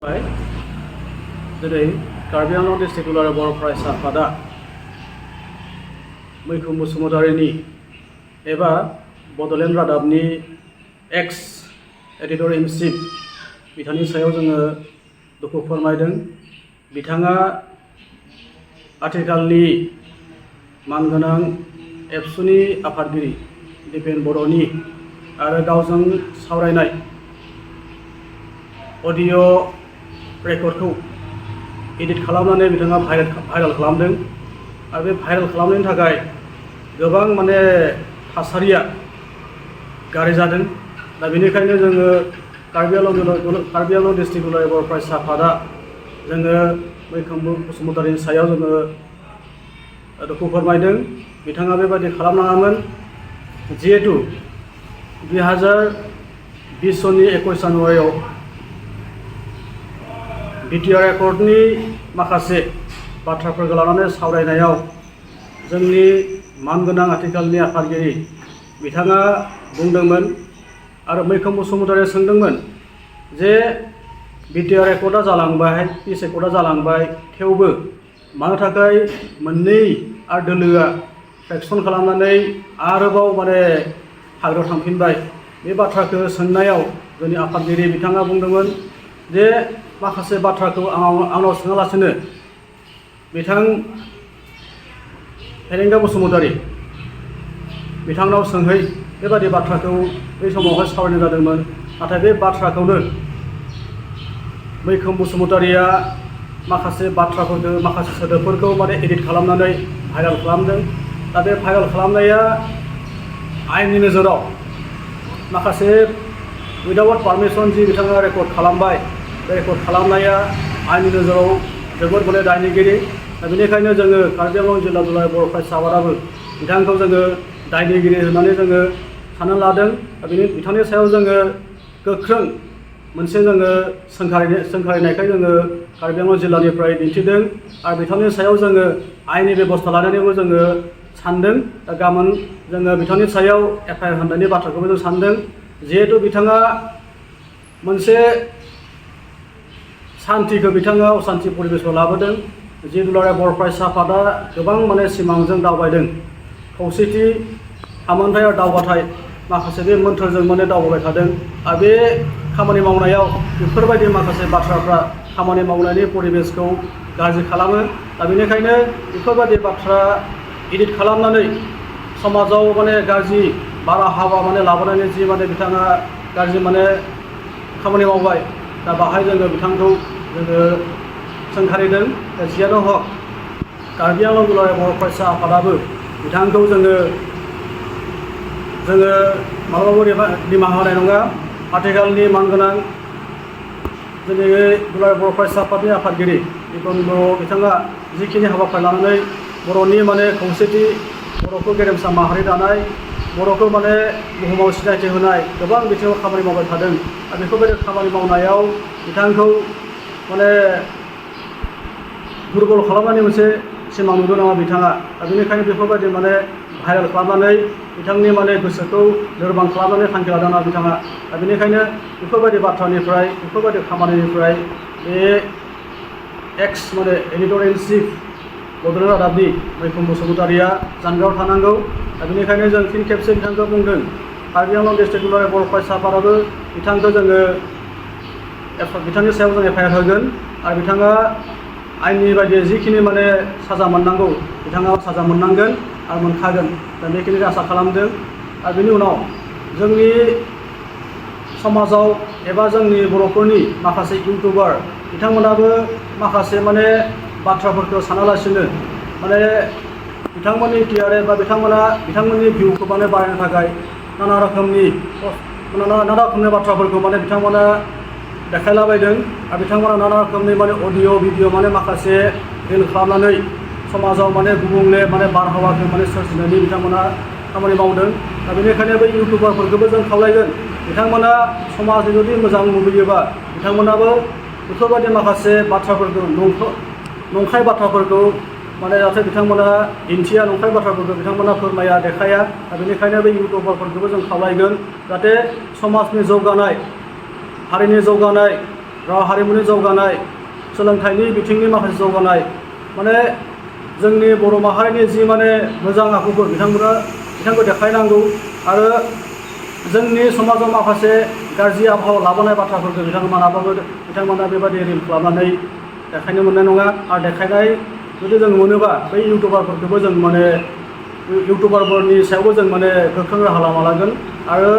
खुलुमबाय दिनै कार्बि आंलं डिस्ट्रिक्ट दुलाराय बर' फरायसा आफादा मैखोम बसुमतारीनि एबा बड'लेण्ड रादाबनि एक्स एडिटर इन चिफ बिथांनि सायाव जोङो दुखु फोरमायदों। बिथाङा आथिखालनि मानगोनां एबसुनि आफादगिरि दिपेन बर'नि आरो गावजों सावरायनाय अडिअ रेकर्डखौ एडिट खालामनानै बिथाङा भाइरेल खालामदों आरो बे भाइरेल खालामनायनि थाखाय गोबां थासारिया गाज्रि जादों। दा बेनिखायनो जोङो कार्बि आंलं डिस्ट्रिक्ट दुलाराय बर' फरायसा आफादा जोङो मैखोम बसुमतारीनि सायाव जोङो दुखु फोरमायदों। बिथाङा बेबायदि खालामनाङामोन। जिहेतु 2020 सननि 21 जानुवारियाव बिटिआर एकर्डनि माखासे बाथ्राफोरखौ लानानै सावरायनायाव जोंनि मानगोनां आथिखालनि आफादगिरि बिथाङा बुंदोंमोन आरो मैखोम बसुमतारीया सोंदोंमोन जे बिटिआर एकर्डआ जालांबाय, पिस एकर्डआ जालांबाय, थेवबो मानो थाखाय मोननै आरो दोलोआ फ्रेक्सन खालामनानै आरोबाव हाग्रायाव थांफिनबाय। बे बाथ्राखौ सोंनायाव जोंनि आफादगिरि बिथाङा बुंदोंमोन जे माखासे बाथ्राखौ आंनाव सोङालासिनो बिथां हेरेंगा बसुमतारी बिथांनाव सोंहै, बेबादि बाथ्राखौ बै समावहाय सावरायनाय जादोंमोन। नाथाय बे बाथ्राखौनो मैखोम बसुमतारीया माखासे बाथ्राफोरखौ, माखासे सोदोबफोरखौ एडिट खालामनानै भाइरेल खालामदों। दा बे भाइरेल खालामनाया आयेननि नोजोराव माखासे उइदाउट पारमिसन जि बिथाङा रेकर्ड खालामबाय, बे रेकर्ड खालामनाया आयेननि नोजोराव जोबोद दायनिगिरि। दा बेनिखायनो जोङो कार्बि आंलं जिल्ला दुलाराय बर' फरायसा आफादाबो बिथांखौ जोङो दायनिगिरि होननानै जोङो सानना लादों। दा बिथांनि सायाव जोङो गोख्रों मोनसे सोंखारिनायखाय जोङो कार्बि आंलं जिल्लानिफ्राय दिन्थिदों आरो बिथांनि सायाव जोङो आयेननि बेबस्था लानानैबो जोङो सानदों। दा गाबोन जोङो बिथांनि सायाव एफआइआर होनायनि बाथ्राखौबो जों सानदों। जिहेतु बिथाङा मोनसे सान्थिखौ बिथाङा असान्थि परिबेसआव लाबोदों। जि दुलाराय बर' फरायसा आफादा गोबां सिमांजों दावबायदों। खौसेथि, आमोनथाय आरो दावगाथाय माखासे बे मोन्थोरजों दावबायबाय थादों। आरो बे खामानि मावनायाव बेफोरबायदि माखासे बाथ्राफ्रा खामानि मावनायनि परिबेसखौ गाज्रि खालामो। दा बेनिखायनो बेफोरबायदि बाथ्रा एडिट खालामनानै समाजाव गाज्रि बारहावा लाबोनायनि जि बिथाङा गाज्रि खामानि मावबाय। दा बाहाय जोङो बिथांखौ जोङो सोंखारिदों। जियानो हक कार्बि आंलं दुलाराय बर' फरायसा आफादाबो बिथांखौ जोङो माब्लाबाबो निमाहा होनाय नङा। आथिखालनि मानगोनां जोंनि दुलाराय बर' फरायसा आफादनि आफादगिरि दिपेन बर' बिथाङा जिखिनि हाबाफारि लानानै बर'नि खौसेथि, बर'खौ गेरेमसा माहारि दानाय, बर'खौ बुहुमाव सिनायथि होनाय गोबां बिथिङाव खामानि मावबाय थादों। आरो बेफोरबायदि खामानि मावनायाव बिथांखौ दुरबल खालामनायनि मोनसे सिमां नुदों नामा बिथाङा। दा बेनिखायनो बेफोरबायदि भाइरेल खालामनानै बिथांनि गोसोखौ लोरबां खालामनानै थांखि लादों नामा बिथाङा। दा बेनिखायनो बेफोरबायदि बाथ्रानिफ्राय, बेफोरबायदि खामानिनिफ्राय बे एक्स एडिटर इन चिफ बड'लेण्ड रादाबनि मैखोम बसुमतारीया जानगाराव थानांगौ। दा बेनिखायनो जों फिन खेबसे बिथांखौ बुंदों, कार्बि आंलं डिस्ट्रिक्ट दुलाराय बर' फरायसा आफादाबो बिथांखौ जोङो बिथांनि सायाव जों एफआइआर होगोन आरो बिथाङा आयेननि बायदियै जिखिनि साजा मोननांगौ बिथाङा साजा मोननांगोन आरो मोनखागोन। दा बेखिनिखौ आसा खालामदों। आरो बेनि उनाव जोंनि समाजाव एबा जोंनि बर'फोरनि माखासे इउटुबार बिथांमोनाबो माखासे बाथ्राफोरखौ सानालासिनो बिथांमोननि टिआरएस बा बिथांमोननि भिउखौ बारायनो थाखाय नाना रोखोमनि बाथ्राफोरखौ बिथांमोना देखायलाबायदों। आरो बिथांमोना नाना रोखोमनि अडिअ भिडिअ माखासे रिल खालामनानै समाजाव गुबुंले बारहावाखौ सोरजिनायनि बिथांमोना खामानि मावदों। दा बेनिखायनो बै इउटुबारफोरखौबो जों खावलायगोन, बिथांमोना समाजनि जुदि मोजां लुबैयोबा बिथांमोनाबो बेफोरबायदि माखासे बाथ्राफोरखौ नंखाय बाथ्राफोरखौ जाहाथे बिथांमोना दिन्थिया, नंखाय बाथ्राफोरखौ बिथांमोना फोरमाया, देखाया। दा बेनिखायनो बै इउटुबारफोरखौबो जों खावलायगोन जाहाथे समाजनि जौगानाय, हारिनि जौगानाय, राव हारिमुनि जौगानाय सोलोंथाइनि बिथिंनि माखासे जौगानाय माने जोंनि बर' माहारिनि जि माने मोजां आखुफोर बिथांखौ देखायनांगौ आरो जोंनि समाजाव माखासे गाज्रि आबहावा लाबोनाय बाथ्राफोरखौ बिथांमोना बेबायदि रिल खालामनानै देखायनो मोननाय नङा आरो देखायनाय जुदि जों मोनोबा बै इउटुबारफोरखौबो जों माने इउटुबारफोरनि सायावबो जों माने गोख्रों राहा लामा लागोन आरो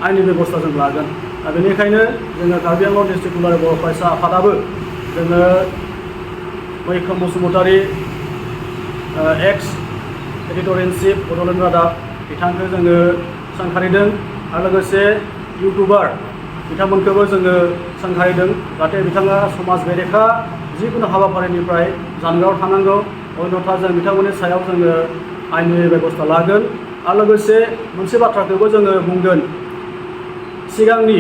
आयेननि बेबस्था जों लागोन दा बेनिखायनो जोङो कार्बि आंलं डिस्ट्रिक्ट दुलाराय बर' फरायसा आफादाबो जोङो मैखोम बसुमतारी एक्स एडिटर इन चिफ बड'लेण्ड रादाब बिथांखौ जोङो सोंखारिदों आरो लोगोसे इउटुबार बिथांमोनखौबो जोङो सोंखारिदों जाहाथे बिथाङा समाज बेरेखा जिखुनु हाबाफारिनिफ्राय जानगाराव थानांगौ अन्यथा जों बिथांमोननि सायाव जोङो आयेननि बेबस्था लागोन आरो लोगोसे मोनसे बाथ्राखौबो जोङो बुंगोन सिगांनि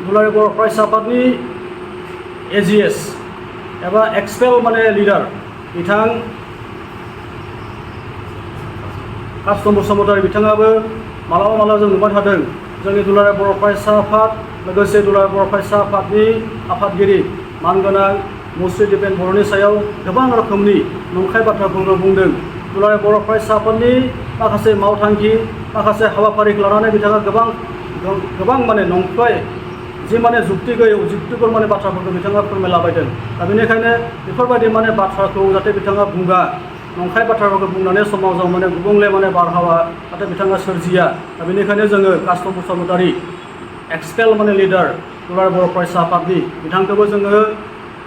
दुलाराय बर' फरायसा आफादनि एजिएस एबा एक्सपेल माने लिडार बिथां कास्टम बसुमतारी बिथाङाबो मालाबा जों नुबाय थादों जोंनि दुलाराय बर' फरायसा आफाद लोगोसे दुलाराय बर' फरायसा आफादनि आफादगिरि मानगोनां मुस्रि दिपेन बर'नि सायाव गोबां रोखोमनि नंखाय बाथ्राफोरखौ बुंदों दुलाराय बर' फरायसा आफादनि माखासे मावथांखि माखासे हाबाफारिखौ लानानै बिथाङा गोबां माने नंखाय जि माने जुक्ति गैयै जुक्तिफोर माने बाथ्राफोरखौ बिथाङा फोरमायलाबायदों दा बेनिखायनो बेफोरबायदि माने बाथ्राखौ जाहाथे बिथाङा बुङा नंखाय बाथ्राफोरखौ बुंनानै समाजाव माने गुबुंले माने बारहावा जाहाथे बिथाङा सोरजिया दा बेनिखायनो जोङो कास्टम बसुमतारी एक्सपेल माने लिडार दुलाराय बर' फरायसा आफादनि बिथांखौबो जोङो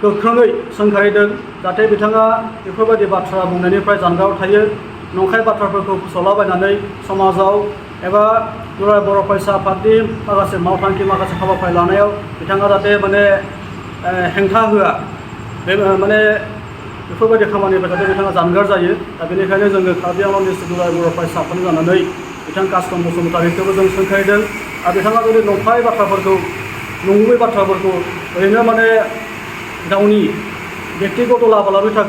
गोख्रोङै सोंखारिदों जाहाथे बिथाङा बेफोरबायदि बाथ्रा बुंनायनिफ्राय जानगाराव थायो नंखाय बाथ्राफोरखौ फोसावलाबायनानै समाजाव एबा दुलाराय बर' फरायसा आफादनि माखासे मावथांखि माखासे हाबाफारि लानायाव बिथाङा जाहाथे माने हेंथा होआ बे माने बेफोरबायदि खामानिनिफ्राय जाहाथे बिथाङा जानगार जायो दा बेनिखायनो जोङो कार्बि आंलं डिस्ट्रिक्ट दुलाराय बर' फरायसा आफादनि जानानै बिथां कास्टम बसुमतारीखौबो जों सोंखारिदों आरो बिथाङा जुदि नंखाय बाथ्राफोरखौ नंगुबै बाथ्राफोरखौ ओरैनो माने गावनि बेक्तिगत लाब लानो थाखाय